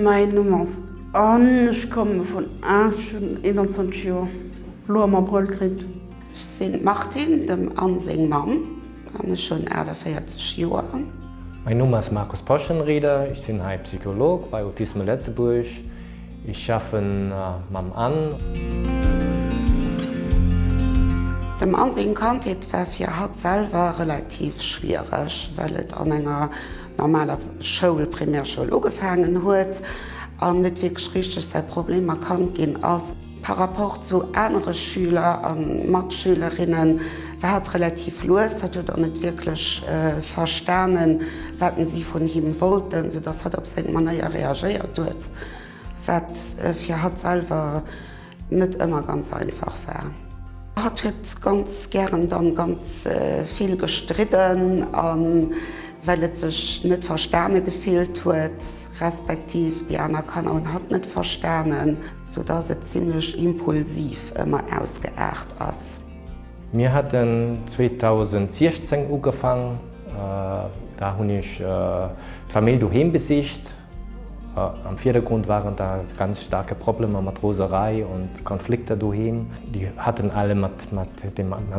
Mäin Numm ass Anne, ech komme vun Esch, hunn 21 Joer elo am Abrëll kritt. Ech sinn d'Martine, dem Anne seng Mamm, an ech hunn 48 Joer. Mein Numm ass Markus Poschenrieder, ech sinn hei Psycholog bei Autisme Lëtzebuerg. Ech schaffen mam Anne. Dem Anne seng Kandheet war fir hatt selwer relativ schwiereg, well et an enger normaler Schoul, Primärschoul, ugefaangen huet an net wierklech richteg säi Problem erkannt ginn ass. Par rapport zu anere Schüler a Matschülerinne war hatt relativ lues. Hatt huet och net wierklech verstanen, wat si vun him wollten, soudass hatt op seng Manéier reagéiert huet, wat fir hatt selwer net ëmmer ganz einfach war. Hatt huet ganz gären dann ganz vill gestridden a well et sech net verstane gefillt huet, respektiv déi aner Kanner hunn hatt net verstanen, sou dass et zimlech impulsiv ëmmer ausgeaart ass. Mir haten 2016 ugefaang, da hunn ech d'Famill doheem besicht. Am Virdergrund waren da ganz starke Problemer mat Roserei und Konflikter doheem. Déi hatten alle mat mat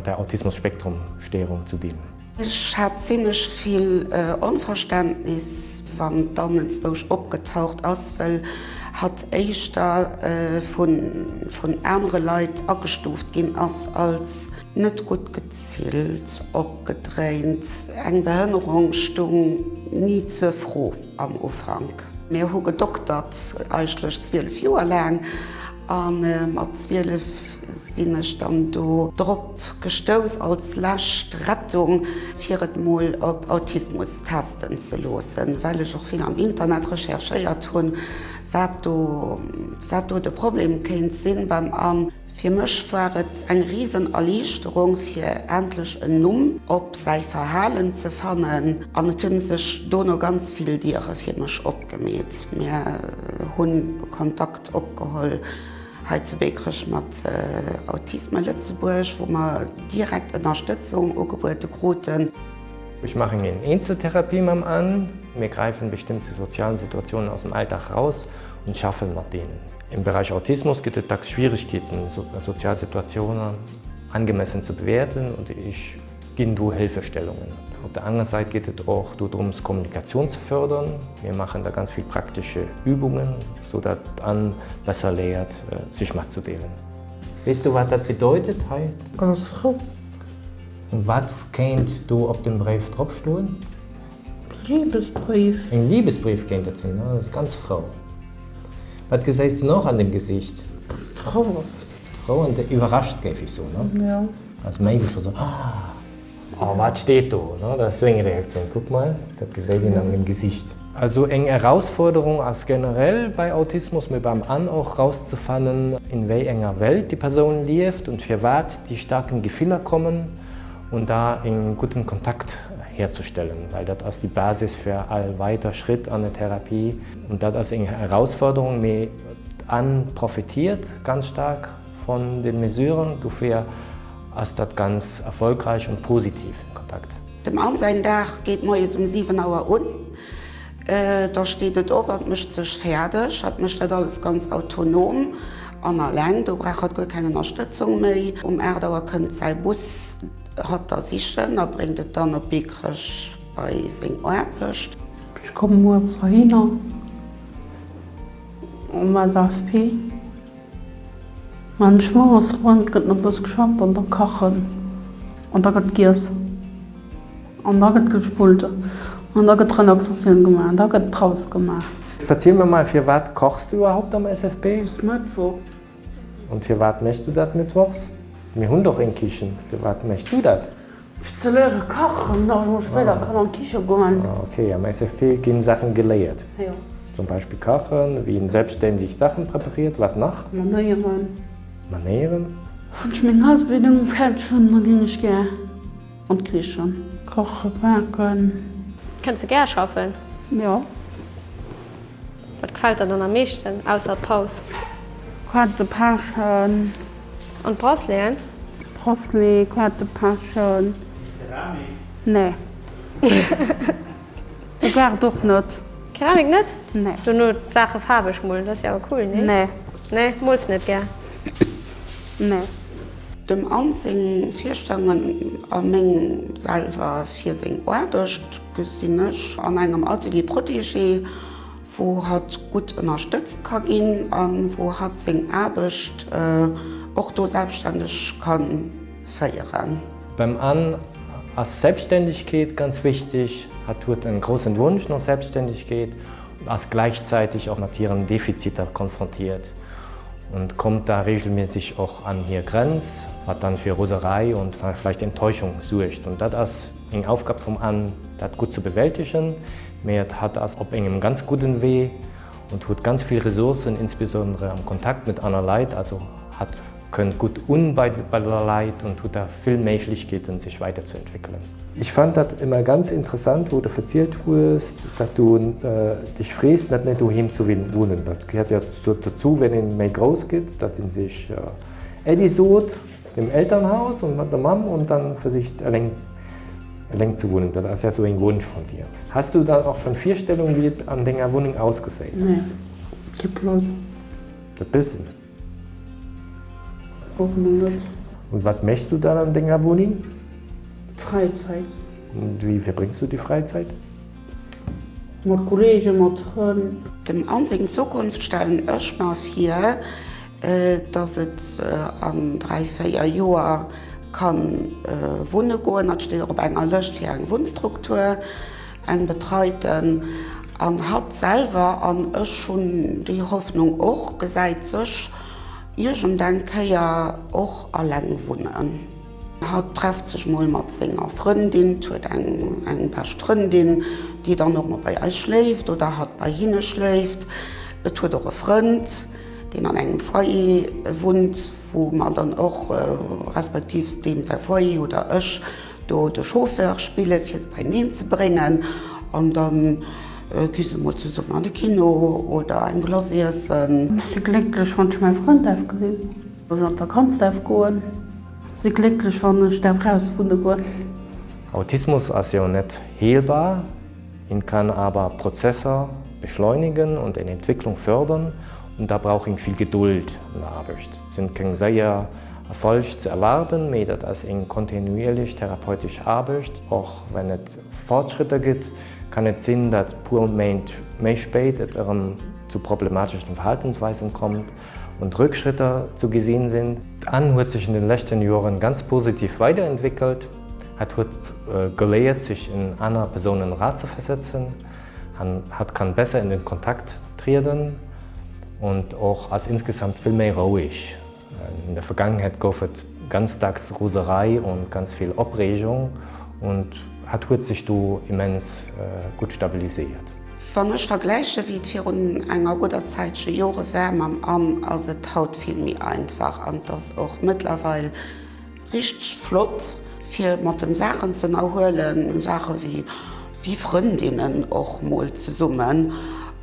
der Autismus-Spektrum-Störung zu dinn. Ech hat zimlech vill Onverständnis, wann d'Anne enzwousch opgetaucht ass, well hatt éischter vun anere Leit agestuuft ginn ass als net gutt gezillt, opgedréint. Eng Behënnerung stung ni zur Fro am Ufank. Mir hu gedoktert eigentlech 12 Joer laang a mat 12 sinn ech dann do drop gestouss als lescht Rettung fir et mol op Autismus testen ze loossen, well ech och vill am Internet recherchéiert hunn, wat do wat do de Problem kéint sinn beim Anne. Fir mech war et eng risen Erliichterung fir endlech en Numm op säi Verhalen ze fannen an et hunn sech dono ganz vill Diere fir mech opgemeet. Mir hunn Kontakt opgeholl Hei zu Beekrech mat Autisme Lëtzebuerg, wou mer direkt Ënnerstëtzung ugebuede kruten. Ech maachen eng Eenzeltherapie mam Anne. Mir gräifen bestimmte sozialen Situationen aus dem Alltag raus und schaffen mat deenen. Im Bereich Autismus gibt et dacks Schwierigkeeten, sozial Situationen angemessen zu bewerten und ich ginn do Hilfestellungen. Op der anerer Säit geet et och do drëms, Kommunikatioun ze fördern. Mir maachen da ganz vill praktische Übungen, sou datt d'Anne besser léiert, sech matzedeelen. Weess du, wat dat bedeutet hei? Ganz frou. Und wat kéint do op dem Bréif drop stoen? Liebesbrief. Eng Liebesbrief kéint dat sinn, dat ass ganz frou. Wat gesäis du nach an dem Gesicht? Dass et frou ass. Frou an iwwerrascht, géif ech soen, ne? Jo. Also méi wéi sou, Oh, wat steet do? Ne, dat ass sou eng Reaktioun. Kuck mol, dat geséit een an dem Gesicht. Also eng Erausforderung ass generell bei Autismus, mee beim Anne och, rauszefannen, in wéi enger Welt déi Persoun lieft und firwat déi starken Gefiller kommen und da en guten Kontakt herzustellen, well dat ass déi Basis fir all weider Schritt an der Therapie. Und dat ass eng Erausforderung, mee d'Anne profitiert ganz stark von den Mesuren, dofir ass dat ganz erfolgreich und positiv, den Kontakt. Dem Anne säin Dag geet moies um 7 Auer un. Da steet et op an mécht sech fäerdeg. Hatt mécht dat alles ganz autonom an alleng, do brauch hatt guer keng Ënnerstëtzung méi. Um 8 Auer kënnt säi Bus hatt da sichen a bréngt et dann op Biekerech bei seng Aarbecht. Ech komme mueres heihinner um SAFP. Maan ech moies ronn, gëtt nach bëss geschafft an da kachen an da gëtt giess an da gëtt gespullt an da gëtt Relaxatioun gemaach an da gëtt Paus gemaach. Verziel mir mal, firwat kochs du iwwerhaupt am SFP? Ass Mëttwoch. Und firwat méchs du dat mëttwochs? Mir hunn doch eng Kichen, firwat méchs du dat? Fir ze léiere kachen, dass ech mol spéider kann an d'Kiche goen. Ah ok, am SFP ginn Saachen geléiert. Jo. Zum Beispill kachen, wéi een selbstständeg Saachen prepariert, wat nach? Manéieren. Manéieren? Wann ech meng Ausbildung fäerdeg hunn, da ginn ech gär an d'Kichen. Kachen, baken. Kënns de gär schaffen? Jo. Wat gefält der dann am meeschten, ausser d'Paus? Quette pechen. An d'Braceleten? Bracelet, Quette pechen. Keramik? Nee. De Gaart och net. Keramik net? Nee. Dono d'Saache faarweg molen, dat ass jo awer cool, nee? Nee. Nee, mools net gär? Nee. Dem Anne seng Virstellungen a meng selwer fir seng Aarbecht gesinn ech an engem Atelier protégé, wou hatt gutt ënnerstëtzt ka ginn a wou hatt seng Aarbecht och do selbststänneg ka féieren. Beim Anne ass Selbstständigkeet ganz wichtig. Hatt huet en grossen Wunsch no Selbstständigkeet und ass gleichzeitig och mat hiren Defiziter konfrontiert und kommt da regelmäßig och an hir Grenz, wat dann fir Roserei und vielleicht Enttäuschung suergt. Und dat ass eng Aufgab vum Anne, dat gutt ze bewältegen. Mee hatt ass op engem ganz gudden Wee und huet ganz vill Ressourcen, insbesondere am Kontakt mit aner Leit. Also hatt kënnt gutt un bei der Leit und huet da vill Méiglechkeeten, sech weiderzuentwéckelen. Ich fand dat ëmmer ganz interessant, wou de verzielt hues, dat du dech frees, net méi doheem ze wunnen. Dat gehéiert jo dozou, wenn een méi grouss gëtt, dat een sech Äddi sot dem Elternhaus und mat der Mamm und dann versicht eleng eleng ze wunnen. Dat ass ja sou een Wunsch vun dir. Hast du dann och schon Virstellungen, wéi et an denger Wunneng ausgeséit? Nee, kee Plang. E bëssen? Och mol net. Und wat méchs du dann an denger Wunneng? Fräizäit. Und wéi verbréngs du déi Fräizäit? Mat Kollegen, mat Frënn. Dem Anne seng Zukunft stellen ech mer vir, dass et an 3, 4 Joer ka wunne goen. Dat steet och op enger Lëscht fir eng Wunnstruktur, eng betreiten. An hatt selwer, an ech hunn déi Hoffnung och, gesäit sech iergendeng Kéier och alleng wunnen. Hatt trefft sech mol mat senger Frëndin, huet eng bescht Frëndin, déi dann och mol bei eis schléift oder hatt bei hinne schléift. Et huet och e Frënd, deen an engem Foyer wunnt, wou mer dann och, respektiv deem säi Foyer oder ech, do de Chauffeur spille fir se beieneen ze bréngen. An da gi se mol zesummen an de Kino oder eng Glace iessen. Ech si glécklech, wann ech mäi Frënd däerf gesinn, wann ech an d'Vakanz däerf goen. Si glécklech, wann ech däerf raus wunne goen. Autismus ass jo net heelbar, een kann awer Prozesser beschleunigen und eng Entwicklung fördern und da brauch een vill Geduld an der Aarbecht. Et sinn keng séier Erfolg ze erwaarden, mee dat ass eng kontinuierlech therapeutesch Aarbecht. Och wenn et Fortschritter gëtt, kann et sinn, dat puer Méint méi spéit et erëm zu problemateschen Verhaltensweisen kommt und Rückschritter zu gesinn sinn. D'Anne huet sech in den leschten Joren ganz positiv weiderentwickelt. Hat huet geléiert sech in aner Persounen erazeversetzen, hat kann besser in den Kontakt trieden und och ass insgesamt vill méi roueg. In der Vergangenheit gouf et ganz dacks Roserei und ganz vill Opreegung und hat huet sech do immens gutt stabiliséiert. Wann ech vergläiche wéi et virun enger gudder Zäitche Jore war mam Anne, ass et haut vill méi einfach an et ass och mëttlerweil richteg flott fir mat em Saachen ze ënnerhuelen, Saache wéi wéi Frëndinnen och mol zesummen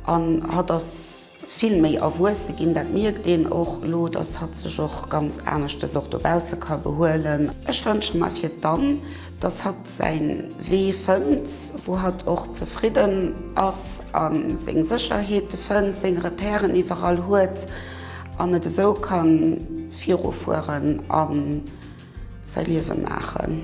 an hatt ass vill méi erwuesse ginn. Dat mierkt een och elo, dass hatt sech och ganz aneschtes och dobausse ka behuelen. Ech wënsche mer fir d'Anne, dass hatt säin Wee fënnt, wou hatt och zefridden ass a seng Sécherheete fënnt, seng Repèren iwwerall huet an et esou ka virufueren a säi Liewe maachen.